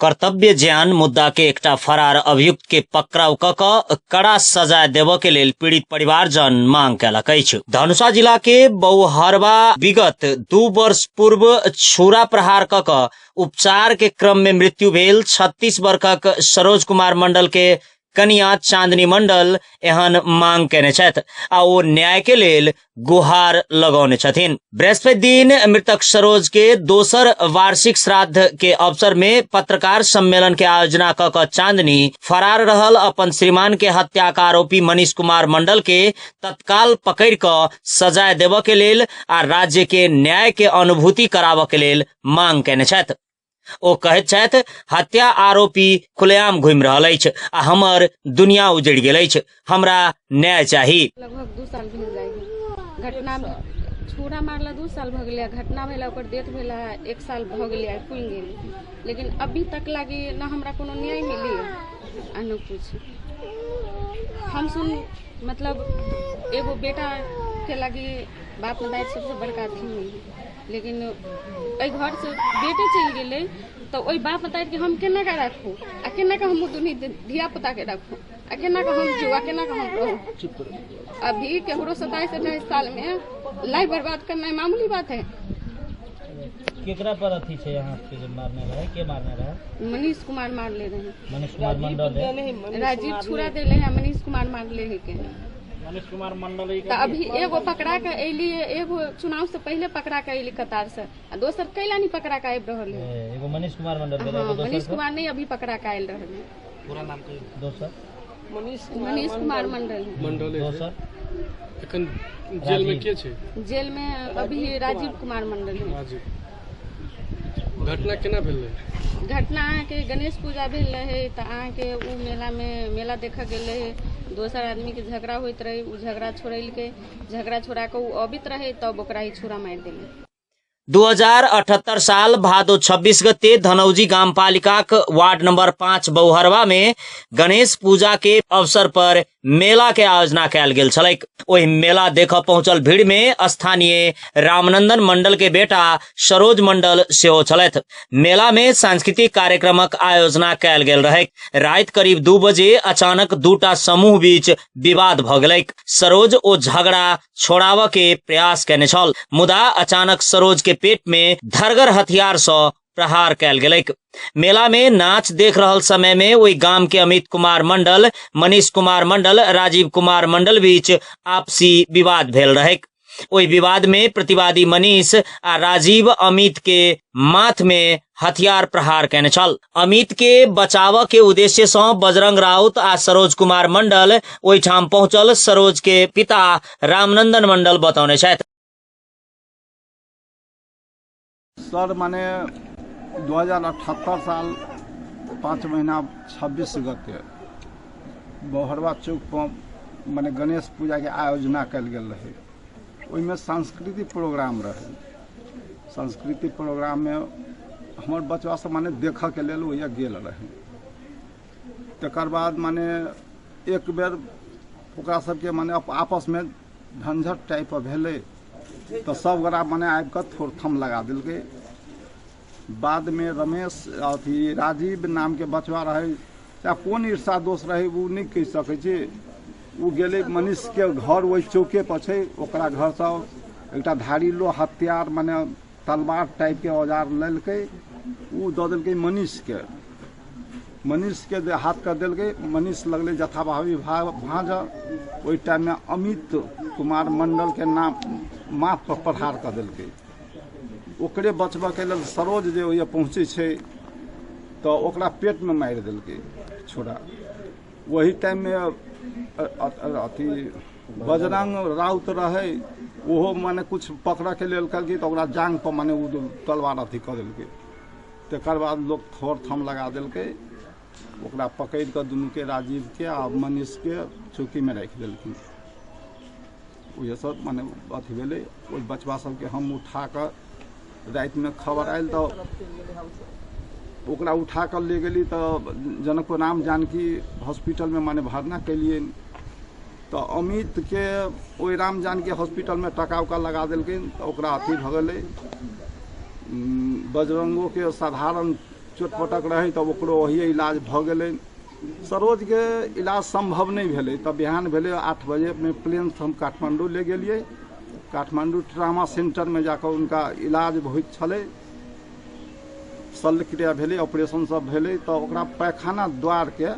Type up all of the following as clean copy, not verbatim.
कर्तव्य ज्ञान मुद्दा के एकटा फरार अभियुक्त के पकड़ाव क क कड़ा सजाय देबऽ के लेल पीड़ित परिवारजन मांग केलक अछि। धनुषा जिला के बहुहरवा विगत 2 वर्ष पूर्व छुरा प्रहार क क उपचार के क्रम में मृत्यु भेल 36 वर्षक सरोज कुमार मंडल के कनिया चांदनी मंडल एहन मांग केने छथि आ ओ न्याय के लेल गुहार लगौने छथिन। बृहस्पति दिन मृतक सरोज के दोसर वार्षिक श्राद्ध के अवसर में पत्रकार सम्मेलन के आयोजना क क चांदनी फरार रहल अपन श्रीमान के हत्या का आरोपी मनीष कुमार मंडल के तत्काल पकड़ क सजाय देबऽ के लेल आ राज्य के न्याय के अनुभूति कराबऽ के लेल मांग केने छथि। ओ कहैत छथि, हत्या आरोपी खुलेआम घूमि रहल अछि आ हमर दुनिया उजड़ि गेल अछि, हमरा न्याय चाही। लगभग 2 साल भेल जाइ है घटना, छुरा मारला 2 साल भऽ गेलै, घटना भेला ओकर डेथ भेला 1 साल भऽ गेलै, आइ पुरि गेलै, लेकिन अभी तक लागी न हमरा कोनो न्याय मिली आ न कुछ। हम सुन मतलब एगो बेटा के लागी बाप दाइ सबसे बड़का अथी होइ है, लेकिन एहि घरसँ बेटे चलि गेलै तऽ ओहि बाप दाइके हम केना कऽ राखू आ केना कऽ हम दुनू धियापुताके राखू आ केना कऽ हम जीउ आ केना कऽ हम रहू। अभी केकरो 27-28 सालमे लाइफ बर्बाद करनाइ मामूली बात है। केकरा पर अथी छै अहाँ के जे मारने रहे, के मारने रहे? मनीष कुमार मारले रहे। मनीष कुमार मंडल है। राजीव छुरा देले है, मनीष कुमार मारले है के मनीष कुमार मंडल। तऽ अभी एगो पकड़ा के अयली, एगो चुनाव से पहले पकड़ा के अयली कतार से, आ दोसर कैला नहीं पकड़ा के आबि रहल है। एगो मनीष कुमार मंडल। हाँ, मनीष कुमार नहीं अभी पकड़ा के आयल रहल है। पूरा नाम कहियो। दोसर मनीष कुमार मंडल। मंडल दोसर एखन जेल में के छै? जेल में अभी राजीव कुमार मंडल है। राजीव। घटना केना भेल रहै? घटना अहाँके गणेश पूजा भेल रहै तऽ अहाँके ओ मेलामे मेला देखऽ गेल रहै, दोसर आदमीके झगड़ा होइत रहै, ओ झगड़ा छोड़ेलकै, झगड़ा छोड़ा कऽ ओ अबैत रहै तब ओकरा ई छुरा मारि देलै। 2078 साल भादो 26 गते धनौजी गामपालिकाक वार्ड नंबर 5 बहुहरवा में गणेश पूजा के अवसर पर मेला के आयोजना कयल गेल छलैक। ओहि मेला देखऽ पहुंचल भीड़ में स्थानीय रामनंदन मंडल के बेटा सरोज मंडल सेहो छलथि। मेला में सांस्कृतिक कार्यक्रमक आयोजना कयल गेल रहैक। राति करीब 2 बजे अचानक 2टा समूह बीच विवाद भऽ गेलैक। सरोज ओ झगड़ा छोड़ाबऽ के प्रयास केने छल, मुदा अचानक सरोज के पेट में धरगर हथियार सँ प्रहार कयल गेलैक। मेला में नाच देख रहल समय में ओहि गाम के अमित कुमार मंडल, मनीष कुमार मंडल, राजीव कुमार मंडल बीच आपसी विवाद भेल रहैक। ओहि विवाद में प्रतिवादी मनीष आ राजीव अमित के माथ में हथियार प्रहार केने छल। अमित के बचाव के उद्देश्य सँ बजरंग राउत आ सरोज कुमार मंडल ओहिठाम पहुंचल सरोज के पिता रामनंदन मंडल बतौने छथि। सर माने 2078 साल 5 महीना 26 गते बहरवा चौक पर माने गणेश पूजा के आयोजना कयल गेल रहे। ओहिमे सांस्कृतिक प्रोग्राम रहे। सांस्कृतिक प्रोग्राम में हमर बच्चा सब माने देखऽ के लेल ओहिया गेल रहे। तकर बाद माने एक बेर ओकरा सबके माने आपस में झंझट टाइप भेलै तऽ सब गोरा माने आबि कऽ थोड़थम लगा देलकै। बाद में रमेश अथी राजीव नाम के बचवा रहे, चाहे कोन ईर्षा दोष रहे ओ नहि कहि सकै छी। ओ गेलै मनीष के घर ओहि चौके पर छै, ओकरा घरसँ एकटा धारीलो हथियार माने तलवार टाइप के औजार लेलकै, ओ दऽ देलकै मनीष के। मनीष के जे हाथ कऽ देलकै, मनीष लगलै जथाभावी भाँज। ओहि टाइममे अमित कुमार मंडल के नाम माथ पर प्रहार कऽ देलकै। ओकरे बचबऽके लेल सरोज जे ओहिया पहुँचै छै तऽ ओकरा पेटमे मारि देलकै छुरा। ओही टाइममे अथी बजरंग राउत रहै, ओहो माने कुछ पकड़ऽके लेल कहलकै तऽ ओकरा जाँघ पर माने ओ तलवार अथी कऽ देलकै। तकर बाद लोक थोड़ थम लगा देलकै, ओकरा पकड़ि कऽ दुनूके राजीवके आ मनीषके चौकीमे राखि देलखिन। उएह सब माने अथी भेलै। ओहि बचवा सबके हम उठा कऽ रातिमे खबर आयल तऽ ओकरा उठा कऽ ले गेली तऽ जनकपुर राम जानकी हॉस्पिटलमे माने भरना केलियनि। तऽ अमितके ओहि राम जानकी हॉस्पिटलमे टका उका लगा देलखिन तऽ ओकरा अथी भऽ गेलै। बजरंगोके साधारण चोटपटक रहै तऽ ओकरो ओहिए इलाज भऽ गेलै। सरोजके इलाज सम्भव नहि भेलै तऽ बिहान भेलै 8 बजेमे प्लेनसँ हम काठमाण्डू ले गेलियै। काठमाण्डू ट्रामा सेंटरमे जाकऽ हुनका इलाज होइत छलै, शल्यक्रिया भेलै, ऑपरेशन सब भेलै। तऽ ओकरा पैखाना द्वारके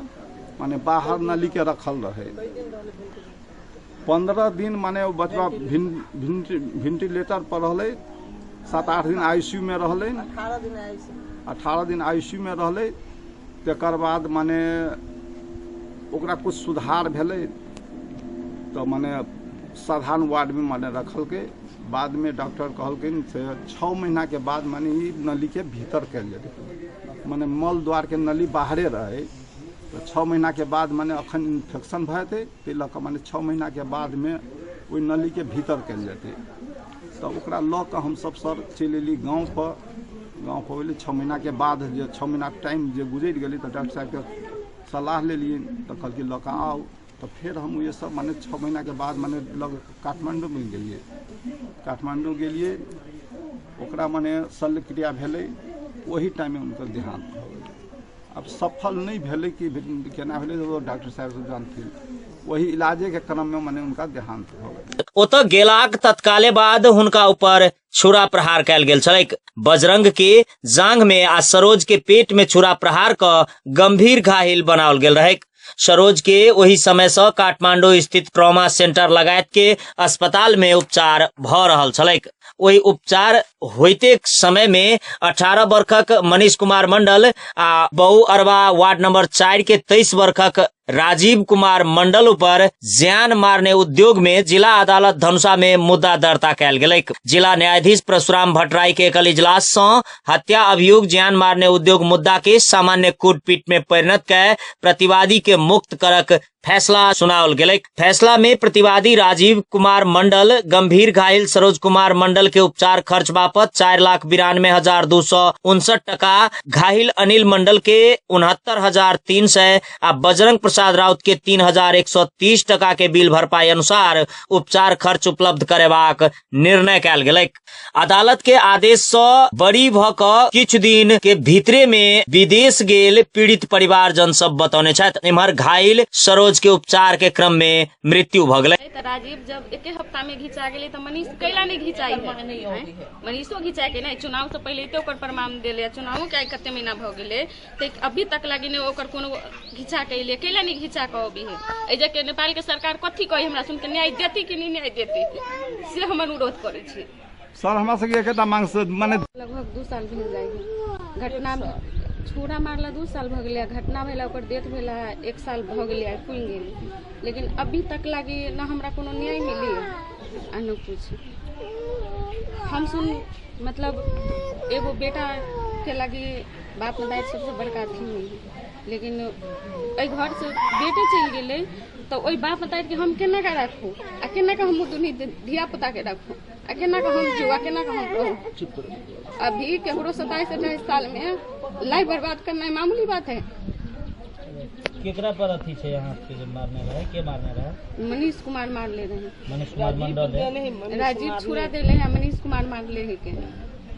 माने बाहर नलीके रखल रहै 15 दिन, माने ओ बचबा वेंटिलेटर पर रहलै। 7-8 दिन आईसीयू में रहलै, 18 दिन आईसीयू में रहलै। तकर बाद माने ओकरा कुछ सुधार भेलै तऽ माने साधारण वार्डमे माने रखलकै। बादमे डॉक्टर कहलखिन से 6 महीनाके बाद माने ई नलीके भीतर कयल जेतै, माने मल द्वारके नली बाहरे रहै। तऽ 6 महीनाके बाद माने अखन इन्फेक्शन भऽ जेतै, ताहि लऽ कऽ माने 6 महीनाके बादमे ओहि नलीके भीतर कयल जेतै। तऽ ओकरा लऽ कऽ हमसब सर चलि एली गाँवपर। गाँवपर एली 6 महीनाके बाद, जे 6 महीनाके टाइम जे गुजरि गेलै तऽ डॉक्टर साहेबके सलाह लेलियनि तऽ कहलखिन लऽ कऽ आउ। तऽ फेर हम ये सब माने 6 महीनाके बाद माने लऽ कऽ काठमाण्डूमे गेलियै। काठमाण्डू गेलियै, ओकरा माने शल्यक्रिया भेलै, ओही टाइममे हुनकर देहान्त भऽ गेलै। आब सफल नहि भेलै कि केना भेलै ओ डॉक्टर साहेब सब जानथिन। वही इलाजेके क्रममे माने हुनका देहान्त भऽ गेलै। ओतऽ गेलाक तत्काले बाद हुनका ऊपर छुरा प्रहार कयल गेल छलैक। बजरंग के जांघ में आ सरोज के पेट में छुरा प्रहार क गंभीर घायल बनाओल गेल रहैक। सरोज के ओहि समय से काठमांडू स्थित ट्रॉमा सेंटर लगायत के अस्पताल में उपचार भ रहल छलैक। ओहि उपचार होइते समय में 18 वर्षक मनीष कुमार मंडल आ बहुअरवा वार्ड नंबर 4 के 23 वर्षक राजीव कुमार मंडल ऊपर ज्यान मारने उद्योग में जिला अदालत धनुषा में मुद्दा दर्ता कयल गेलैक। जिला न्यायाधीश परशुराम भट्टराई के एकल इजलास सँ हत्या अभियोग ज्यान मारने उद्योग मुद्दा के सामान्य कूटपीट में परिणत कय प्रतिवादी के मुक्त करक फैसला सुनाओल गेलैक। फैसला में प्रतिवादी राजीव कुमार मंडल गंभीर घायल सरोज कुमार मंडल के उपचार खर्च बापत 4,92,259 टका, घायल अनिल मंडल के 69,300 आ बजरंग प्रसाद राउत के 3,130 टका के बिल भरपाई अनुसार उपचार खर्च उपलब्ध करेबाक निर्णय कयल गेलैक। अदालत के आदेश सँ बरी भ क किछु दिन के भीतरे में विदेश गेल पीड़ित परिवारजन सब बतौने छथि। एम्हर घायल सरोज के उपचार के क्रम में मृत्यु भ गेलै। तऽ राजीव जब एके हफ्ता में घिचा गेलै तऽ मनीष कैला नहि घिचाई है? मनीषो घिचा के नहि, चुनाव से पहिले तऽ ओकर प्रमाण देले, चुनावो के आइ कते महीना भऽ गेलै तऽ अभी तक लागी नहि ओकर कोनो घिचा के अइले, कैला नहि घिचा के अबी है? एहि जे के नेपाल के सरकार कथी कही हमरा सुन के, न्याय देती कि नहि न्याय देती से हम अनुरोध करै छी। सर हमरा सबके एकेटा मांग से माने लगभग 2 साल भेल जाइ है घटना, छुरा मारला 2 साल भऽ गेलै, घटना भेला ओकर डेथ भेला 1 साल भऽ गेलै, आइ पुरि गेलै, लेकिन अभी तक लागी न हमरा कोनो न्याय मिली आ न कुछ। हम सुन मतलब एगो बेटा के लागी बाप दाइ सबसे बड़का अथी होइ है, लेकिन एहि घर से बेटे चलि गेलै तऽ ओहि बाप दाइके हम केना कऽ राखू आ केना कऽ हम दुनू धिया पुता के राखू आ केना कऽ हम जीउ आ केना कऽ हम रहू? अभी केकरो 27-28 साल में लाइफ बर्बाद करना मामूली बात है? केकरा पर अथी छै अहाँ के जे मारने रहे, के मारने रहे? मनीष कुमार मारले रहे। मनीष कुमार मंडल है? राजीव छुरा देले है, मनीष कुमार मारले है के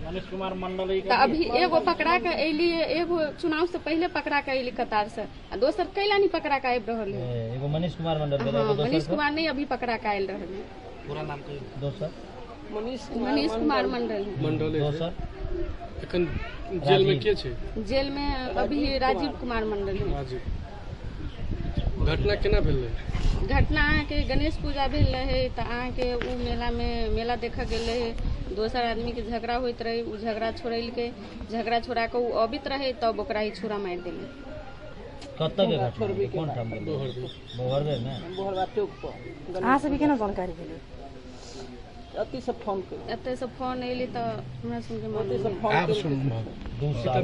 मनीष कुमार मंडल। तऽ अभी एगो पकड़ा के अयली, एगो चुनाव से पहले पकड़ा के अयली कतार से, आ दोसर कैला नहीं पकड़ा के आबि रहल है? एगो मनीष कुमार मंडल। हाँ, मनीष कुमार नहीं अभी पकड़ा के आयल रहल है। पूरा नाम कहियो। दोसर मनीष कुमार मंडल। मंडल। दोसर एखन जेल में के छै? जेल में अभी राजीव कुमार मंडल है। राजीव। घटना केना भेलै? घटना अहाँके गणेश पूजा भेल रहै तऽ अहाँके ओ मेलामे मेला देखऽ गेल रहै, दोसर आदमीके झगड़ा होइत रहै, ओ झगड़ा छोड़ेलकै, झगड़ा छोड़ा कऽ ओ अबैत रहै तब ओकरा ही छुरा मारि देलै। कतऽ के घटना? कोन ठाम भेलै? बोहरबे में। अहाँ सबके केना जानकारी भेलै? एतऽ फोन एलै तऽ हमरा सुनके मालूम भेल। 2 साल।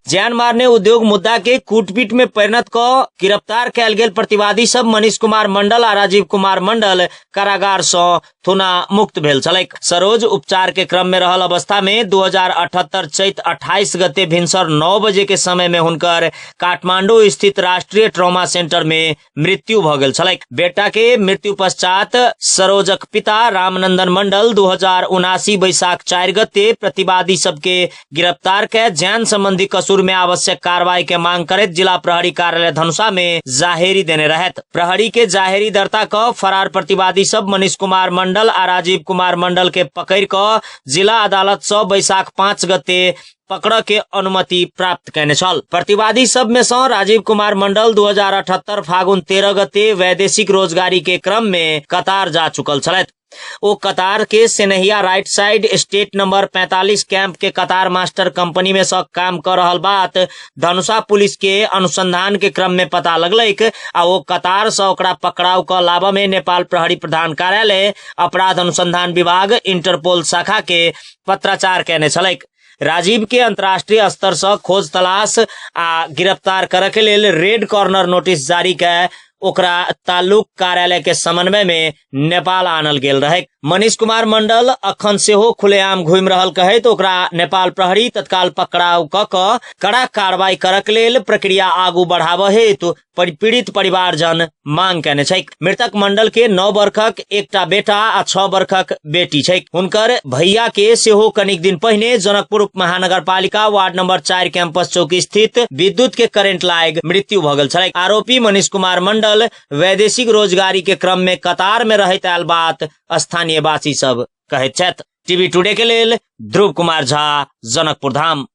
जान मारने उद्योग मुद्दा के कूटपीट में परिणत क गिरफ्तार कयल गेल प्रतिवादी सब मनीष कुमार मंडल आ राजीव कुमार मंडल कारागार सँ थुना मुक्त भेल छलैक। सरोज उपचार के क्रम में रहल अवस्था में 2078 चैत 28 गते भिनसर 9 बजे के समय में हुनकर काठमांडू स्थित राष्ट्रीय ट्रॉमा सेंटर में मृत्यु भ गेल छलैक। बेटा के मृत्यु पश्चात सरोजक पिता रामनंदन कुंदन मंडल 2079 बैसाख 4 गते प्रतिवादी सबके गिरफ्तार के जान संबंधी कसूर में आवश्यक कार्रवाई के मांग करैत जिला प्रहरी कार्यालय धनुषा में जाहेरी देने रहत। प्रहरी के जाहेरी दर्ता क फरार प्रतिवादी सब मनीष कुमार मंडल आ राजीव कुमार मंडल के पकड़ क जिला अदालत सँ बैसाख 5 गते पकड़ के अनुमति प्राप्त केने छल। प्रतिवादी सब में सँ राजीव कुमार मंडल 2078 फागुन 13 गते वैदेशिक रोजगारी के क्रम में कतार जा चुकल छलथि। ओ कतार के Senahiya right side state number 45 camp के कतार मास्टर कंपनी में सँ काम कर रहल बात धनुषा पुलिस के अनुसंधान के क्रम में पता लगलैक आ ओ कतार सँ ओकरा पकड़ाव क लाबऽ में नेपाल प्रहरी प्रधान कार्यालय अपराध अनुसंधान विभाग इंटरपोल शाखा के पत्राचार केने छलैक। राजीव के अंतर्राष्ट्रीय स्तर सँ खोज तलाश आ गिरफ्तार करऽ के लेल रेड कॉर्नर नोटिस जारी कय ओकरा तालुक कार्यालय के समन्वय में नेपाल आनल गेल रहे। मनीष कुमार मंडल अखन सेहो खुलेआम घूमि रहल कहैत ओकरा नेपाल प्रहरी तत्काल पकड़ाव क क कड़ा कार्रवाई करऽ के लेल प्रक्रिया आगू बढ़ाबऽ हेतु पीड़ित परिवारजन मांग केने छैक। मृतक मंडल के 9 बरखक एकटा बेटा आ 6 बरखक बेटी छैक। हुनकर भैया के सेहो कनिक दिन पहिने जनकपुर उप महानगरपालिका वार्ड नंबर 4 कैंपस चौक स्थित विद्युत के करेंट लाग मृत्यु भऽ गेल छलैक। आरोपी मनीष कुमार मंडल वैदेशिक रोजगारी के क्रम में कतार में रहैत आयल बात स्थानीयवासी सब कहैत छथि। टीवी टुडे के लेल ध्रुव कुमार झा, जनकपुर धाम।